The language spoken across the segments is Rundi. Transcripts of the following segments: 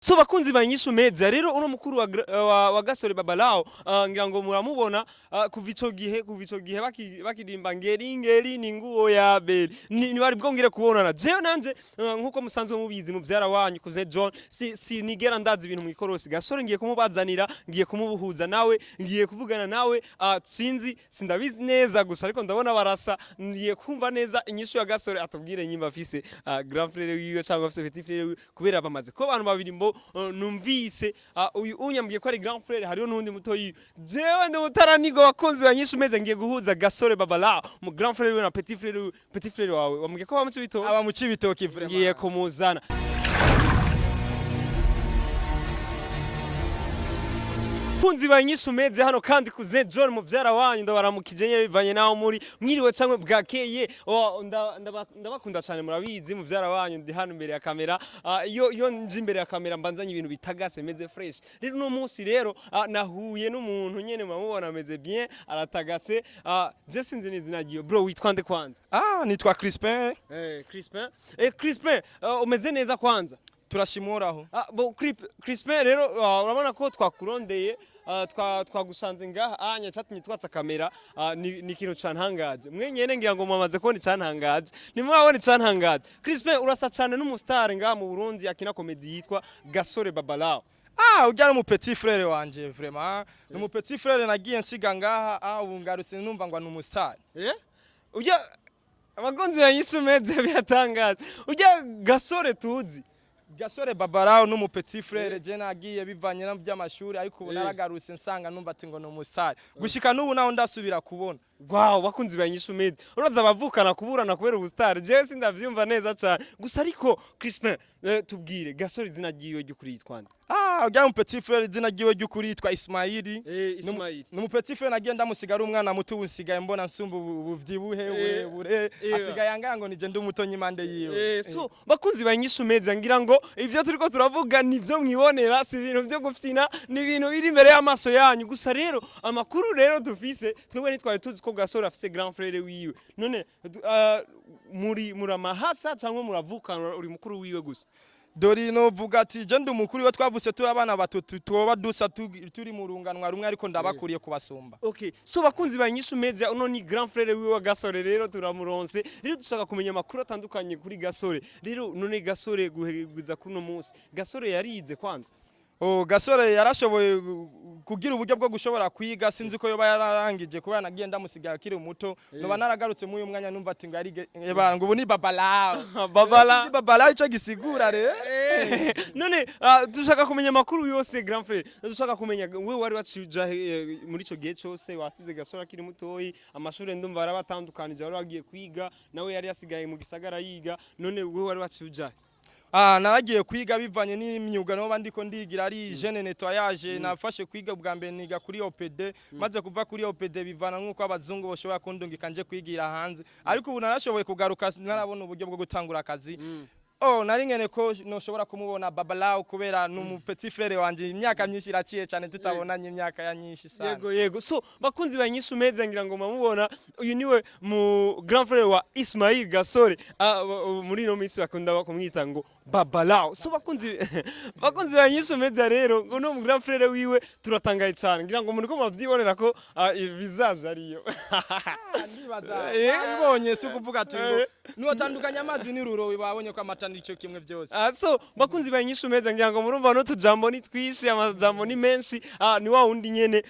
So bakunzi ba Inyishu Media, rero uno mukuru wa Gasore Babalao, ngira ngo muramubona, kuva ico gihe bakirimba "Ngeri ngeri ni nguo ya beri", ni bari bwongere kubonana. Jewe nanje, nkuko musanzwe mubizi, muvyara wanyu kuze John, si nigera ndazi ibintu mwikorosi. Gasore ngiye kumubazanira, ngiye kumubuhuza nawe, ngiye kuvugana nawe. Sinzi, sindabizi neza gusa, ariko ndabona barasa. Ngiye kumva neza inyishu ya Gasore, atubwire nyimba afise grand frère wiwe cyangwa afise petit frère wiwe, kubera bamaze ko abantu babiri mbo numvise, uyu unyambwiye ko ari grand frère, hariho n'undi mutoyi. Jewe ndi mutaranigo. Bakunzi ba Nyishu meze, ngiye guhuza Gasore Babala mu grand frère wiwe na petit frère wiwe. Petit frère wawe wambwiye ko bamuce bito. Aba mu Cibitoki vraiment. Ngiye kumuzana. Kunzi ba Nyishu meze, hano kandi kuze John muvyara wanyu, ndabaramukije nyene bivanye naho muri, mwiriwe cyangwa bwakeye. Oh, ndabakunda cyane, murabizi, muvyara wanyu ndi hano imbere ya kamera. Iyo nje imbere ya kamera mbanzanye ibintu bitagase, meze fresh. Rero uno munsi rero, nahuye n'umuntu nyene muramubona, ameze bien, aratagase. Je sinzi n'izina ryiwe. Bro, witwa nde kwanza? Ah, nitwa Crispin. Crispin, Crispin, umeze neza kwanza? Turashimuraho. Ah, bo Crispin rero, urabona ko twakurondeye, twagusanze ngaha anya. Cyatumye twatsa kamera, ni ikintu cantangaje. Mwe nyene ngira ngo mwamaze kubona icantangaje, ntimurabona icantangaje. Crispin, urasa cane n'umustar ngaha mu Burundi akina comedy yitwa Gasore Babalao. Ah, ujya ni umu petit frère wanje vraiment. Ni umu petit frère nagiye nsiga ngaha. Ah, ubu ngarutse numva ngo ni umustar. Ujya abakunzi ba Nyishu Media, biratangaje, ujya Gasore tuzi. Gasore Babarao ni umu petit frère je nagiye bivanye no by'amashuri, ariko ubu naragarutse nsanga numva ati ngo ni umustar. Gushika n'ubu naho ndasubira kubona. Wow, bakunzi ba Inyishu Media, uraza abavukana kuburana kubera ubustar, jewe sindavyumva neza cane gusa. Ariko Crispin, tubwire Gasore, izina ryiwe ry'ukuri yitwa nde? Ah, ujya mu petit frère, izina ryiwe ry'ukuri yitwa Ismaili. Ismail. Ni umu petit frère nagiye ndamusiga ari umwana muto, ubu nsigaye mbona nsumba ubuvyibuhe, uburebure. Asigaye angaya ngo nije ndi umutonyi impande yiwe. So bakunzi ba Inyishu Media, ngira ngo ivyo turiko turavuga nivyo mwibonera, si ibintu vyo gufyina, ni ibintu biri imbere y'amaso yanyu. Gusa rero amakuru rero dufise twebwe, ntitwari tuzi ko Gasore afise grand frère wiwe. None muri muramahasa cyangwa muravukana, uri mukuru wiwe gusa? Dore novuga ati je ndi umukuru we, twavutse turi abana batatu, tuba dusa, turi mu runganwa rumwe, ariko ndabakuriye kubasumba. Okay, so bakunzi ba Inyishu Media, uno ni grand frère wiwe wa Gasore. Rero turamuronse, rero dushaka kumenya amakuru atandukanye kuri Gasore. Rero none Gasore, guhegeza kuri uno munsi, Gasore yarize kwanza? Oh, Gasore yarashoboye kugira uburyo bwo gushobora kwiga. Sinzi ko yoba yararangije kubera nagiye ndamusigaye akiri muto. Noba naragarutse muri uyu mwanya numva ati ngo yarige eba, ngo ubu ni babalao. Babala. Ni babalao, ico gisigura re. None dushaka kumenya amakuru yose, grand frère. Dushaka kumenya we wari waciye uja muri ico gihe cose wasize Gasore akiri mutoyi. Amashuri ndumva yarabatandukanije, wari wagiye kwiga, nawe yari yasigaye mu gisagara yiga. None we wari waciye uja he? Ah, naragiye kwiga bivanye n'imyuga noba ndiko ndigira, ari hygiène nettoyage. Nafashe kwiga bwa mbere niga kuri OPD. Maze kuva kuri OPD, bivana nk'uko abazungu bashobora kundungika nje kwigira hanze, ariko ubu narashoboye kugaruka, narabona uburyo bwo gutangura akazi. Oh, nari nkene ko noshobora kumubona Babalao kubera ni umu petit frère wanje. Imyaka myinshi iraciye cyane tutabonanye, imyaka ya nyinshi sana. Yego. So bakunzi ba Inyishu Media, ngira ngo mamubona, uyu niwe mu grand frère wa Ismail Gasore. Muri ino minsi bakunda kumwita ngo Babalao. So bakunzi ba Inyishu Media, rero ngo no mu grand frère wiwe, turatangaye cyane. Ngira ngo muriko muravyibonera ko visage ariyo. Ndibaza babibonye, si ukuvuga ati ngo nuwatandukanya amazi n'ururo, babonye ko amata nico kimwe byose. So bakunzi ba Inyishu Media, ngira ngo murumva no tujambo ni twishi, amajambo ni menshi. Ni wa wundi nyene,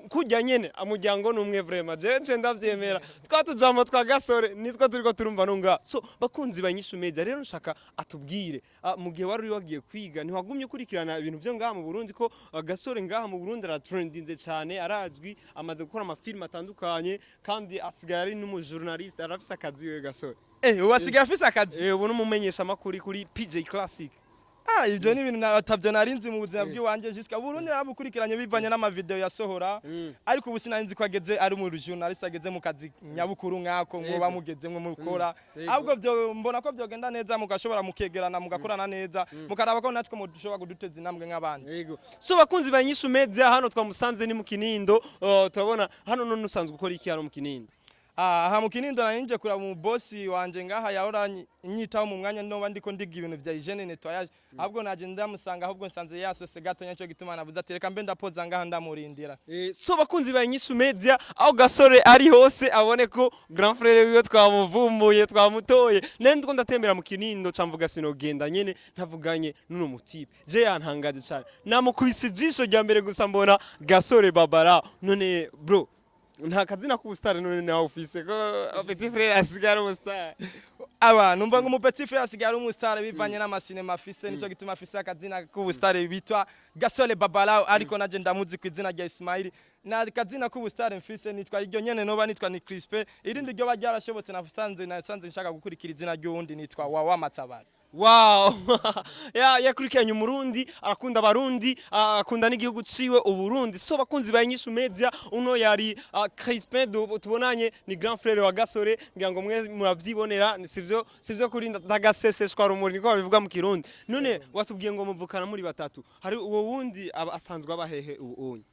kurya nyene umuryango ni umwe vraiment. Jewe nce ndavyemera, twa tujambo twa Gasore nitwo turiko turumva nunga. So bakunzi ba Inyishu Media, rero nshaka atubwire, mu gihe wari uri wagiye kwiga, ntiwagumye ukurikirana ibintu vyo ngaha mu Burundi, ko Gasore ngaha mu Burundi aratrendinze cyane, arazwi, amaze gukora amafilm atandukanye, kandi asigaye ari n'umujournaliste, arafise akazi we Gasore. Ubu asigaye afise akazi? Ubu n'umumenyesha makuru kuri PJ Classic. Ah, ibyo ni ibintu atavyo narinzi mu buzima bw'iwanje. Jusqu'à Burundi narabukurikiranye bivanye n'amavideo yasohora, ariko ubu sinari nzi ko ageze ari mu journaliste, ageze mu kazi nyabukuru nkako ngo bamugezemwo mukora. Ahubwo byo mbona ko byogenda neza, mugashobora mukegerana, mugakorana neza, mukaraba ko natwe mudushobora kuduteza intambwe nk'abandi. Yego. So bakunzi ba Inyishu Media, hano twamusanze ni mu Kinindo. Turabona hano. None usanzwe ukora iki hano mu Kinindo? Aha mu Kinindo nari nje kuraba umubosi wanje ngaha yahora nyitaho mu mwanya noba ndiko ndiga ibintu vya hygiène nettoyage. Ahubwo naje ndamusanga, ahubwo nsanze yasose gatonya, nico gituma navuze ati reka mbe ndapoza ngaha ndamurindira. So bakunzi ba Inyishu Media, aho Gasore ari hose abone ko grand frère wiwe twamuvumbuye, twamutoye. Nari ndiko ndatembera mu Kinindo, camvuga sinogenda nyene ntavuganye n'uno mutipe. Je yantangaje cyane, namukubise ijisho rya mbere gusa mbona Gasore Babara. None bro, nta kazina k'ubusitari none nawe ufise ko petit frère asigara umustar? Aba numva ngo umu petit frère asigaye ari umustar bivanye n'amasinema afise, nico gituma afise akazina k'ubustar bitwa Gasore Babalao, ariko naje ndamuzi ku izina rya Ismail. Na kazina k'ubustar mfise nitwa iryo nyene, noba nitwa ni Crispe. Irindi ryo baryarashobotse, nasanze nshaka gukurikira izina ry'uwundi, nitwa Wawa Matabari. Wow, ya yakurikiranye umurundi, arakunda abarundi, akunda n'igihugu ciwe uburundi. So bakunzi ba Inyishu Media, uno yari Crispin tubonanye, ni grand frère wa Gasore. Ngira ngo mwe muravyibonera, sivyo kurinda ndagaseseshwa rumuri, niko babivuga mu Kirundi. None watubwiye ngo muvukana muri batatu, hari uwo wundi asanzwe abahehe ubu unye?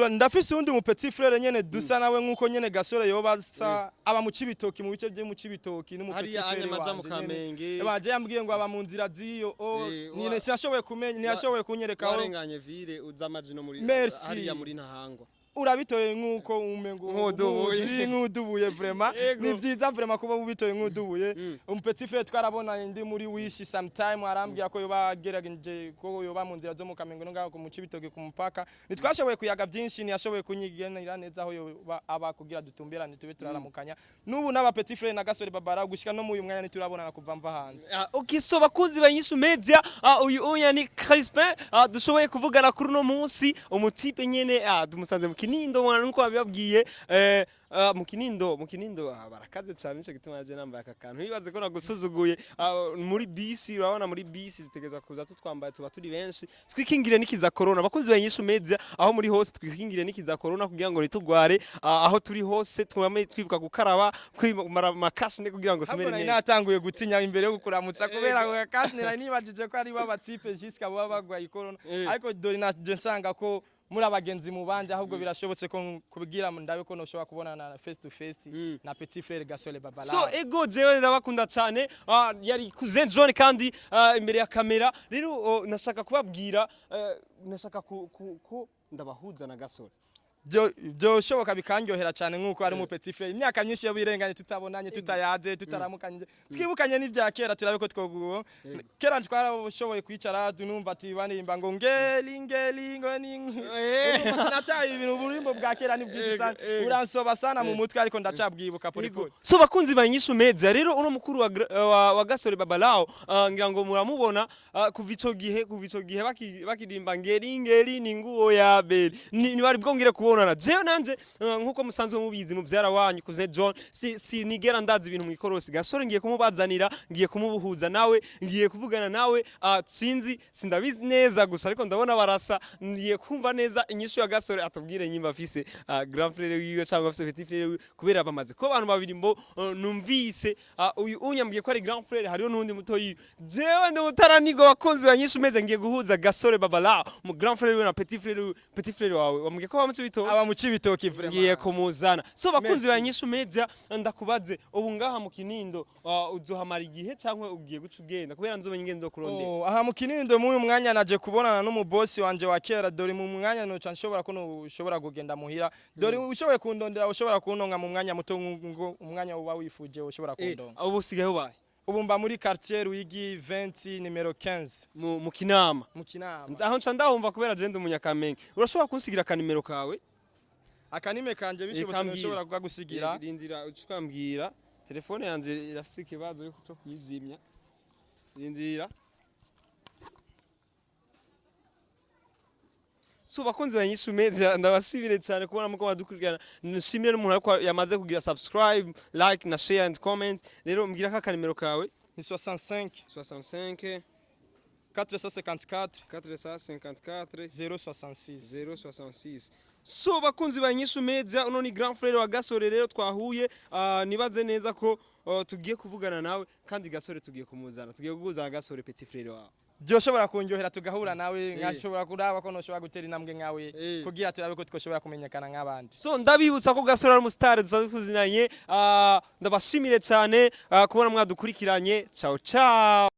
Ndafise uwundi mu petit frère nyene dusa nawe nkuko nyene Gasore yoba asa, aba mu Cibitoki, mu bice byo mu Cibitoki, n'umu petit Hariya frère anya maja mu wanje nyene. Kamenge. Baje yambwiye ngo aba mu nzira z'iyo o nyine sinashoboye kumenya, ntiyashoboye kunyereka aho. Warenganye ville uza amaji no muri Merci. hariya muri Ntahangwa. Urabitoye nk'uko umengo Nk'udubuye. umuzi nk'udubuye vraiment. Ni vyiza vraiment kuba ubitoye nk'udubuye. Um petit frère twarabona ndi muri wishi sometime, arambwira ko yoba agerageje ko yoba mu nzira zo mu Kamenge no ngaho mu Cibitoke ku mupaka. Ntitwashoboye kuyaga byinshi, ntiyashoboye kunyigenera neza aho yoba aba kugira dutumberane tube turaramukanya. N'ubu n'aba petit frère na Gasore Babara gushika no mu uyu mwanya ntiturabonana kuva mva hanze. Okay, so bakunzi ba Inyishu Media, uyu unya ni Crispin, dushoboye kuvugana kuri uno munsi. Umutipe nyene tumusanze mu Kinindo mwana nkuko babibabwiye, mu Kinindo barakaze cyane, nico gituma naje nambaye aka kantu. Ntibaze ko nagusuzuguye. Muri bisi, urabona muri bisi zitegerezwa kuza tutwambaye, tuba turi benshi, twikingire n'ikiza corona. Bakunzi ba Inyishu Media, aho muri hose twikingire n'ikiza corona kugira ngo ntitugware. Aho turi hose twame twibuka gukaraba, kwimara amakashine kugira ngo Ahubwo tumere nari neza. natanguye gutinya imbere yo kukuramutsa kubera ako kandi nari nibajije ko ari bo abatipe jusqu'à baba bagwaye corona, ariko dore naje nsanga ko muri abagenzi mu bandi. Ahubwo birashobotse ko kubwira ndabe ko noshobora kubonana na face to face na petit frère Gasore Babala. So ego, jewe ndabakunda cyane. Yari Cousin John kandi imbere ya kamera. Rero nashaka kubabwira, nashaka ku ndabahuza na Gasore. Byoshoboka bikanyohera cyane nkuko ari mu petit frère, imyaka myinshi yo birenganye tutabonanye, tutayaze, tutaramukanye, twibukanye n'ibya kera, turabe ko twoguwo kera twarashoboye kwicara tunumva ati banirimba ngo ngeli ngeli ngo ni nataye ibintu. Uburimbo bwa kera ni bwinshi sana, uransoba sana mu mutwe, ariko ndacabwibuka pole pole. So bakunzi ba Inyishu Media, rero uno mukuru wa Gasore Babalao, ngira ngo muramubona, kuva ico gihe bakirimba ngeri ngeri ni nguo ya beri, ntibari bwongere kubonana. Jewe nanje, nkuko musanzwe mubizi, muvyara wanyu Cousin John si nigera ndazi ibintu mwikorosi. Gasore ngiye kumubazanira, ngiye kumubuhuza nawe, ngiye kuvugana nawe. Sinzi, sindabizi neza gusa, ariko ndabona barasa. Ngiye kumva neza inyishu ya Gasore, atubwire nyimba afise grand frère wiwe cyangwa afise petit frère wiwe, kubera bamaze ko abantu babiri mbo numvise uyu unyambwiye ko ari grand frère, hariho n'undi mutoyi. Jewe ndi mutaranigo. Bakunzi ba Nyishu meze, ngiye guhuza Gasore Babala mu grand frère wiwe na petit frère wiwe. Petit frère wawe wambwiye ko bamuce bito? Aba mu Cibitoki vraiment. Ngiye kumuzana. So bakunzi ba Merci. Nyishu Media, ndakubaze, ubu ngaha mu Kinindo uzohamara igihe cyangwa ugiye guca ugenda, kubera nzomenye ingendo kurondera? Oh, aha mu Kinindo muri uyu mwanya naje kubonana n'umubosi wanje wa kera. Dore mu mwanya noca nshobora ko ushobora kugenda muhira. Dore ushoboye kundondera, ushobora kuntonga mu mwanya muto ngo umwanya uba wifuje ushobora kundonga. Ubu usigaye ubaye? Ubu mba muri quartier Ruyigi 20 nimero 15. Mu Kinama? Mu Kinama. Aho nca ndahumva kubera je ndi umunyakamenge. Urashobora kunsigira akanimero kawe? Akanime kanje bishobotse Kambwira. nshobora kukagusigira. Rindira ucukambwira, telefone yanje irafise ikibazo cyo kuyizimya, rindira. So bakunzi ba Nyishu Media, ndabashimire cyane kubona muko badukurikirana. Nshimire n'umuntu ariko yamaze kugira subscribe, like na share and comment. Rero mbwira ka kanimero kawe. Ni 65 65 454 454 066. 066. So bakunzi ba Nyishu Media, uno ni grand frère wa Gasore rero twahuye. Nibaze neza ko tugiye kuvugana nawe kandi Gasore tugiye kumuzana, tugiye kuguzana Gasore petit frère wawe. Byoshobora kunyohera tugahura nawe, nkashobora kuraba ko noshobora gutera intambwe nkawe kugira turabe ko twoshobora kumenyekana nk'abandi. So ndabibutsa ko Gasore ari umusitari dusanzwe tuzinanye. Ndabashimire cyane kubona mwadukurikiranye. Ciao ciao.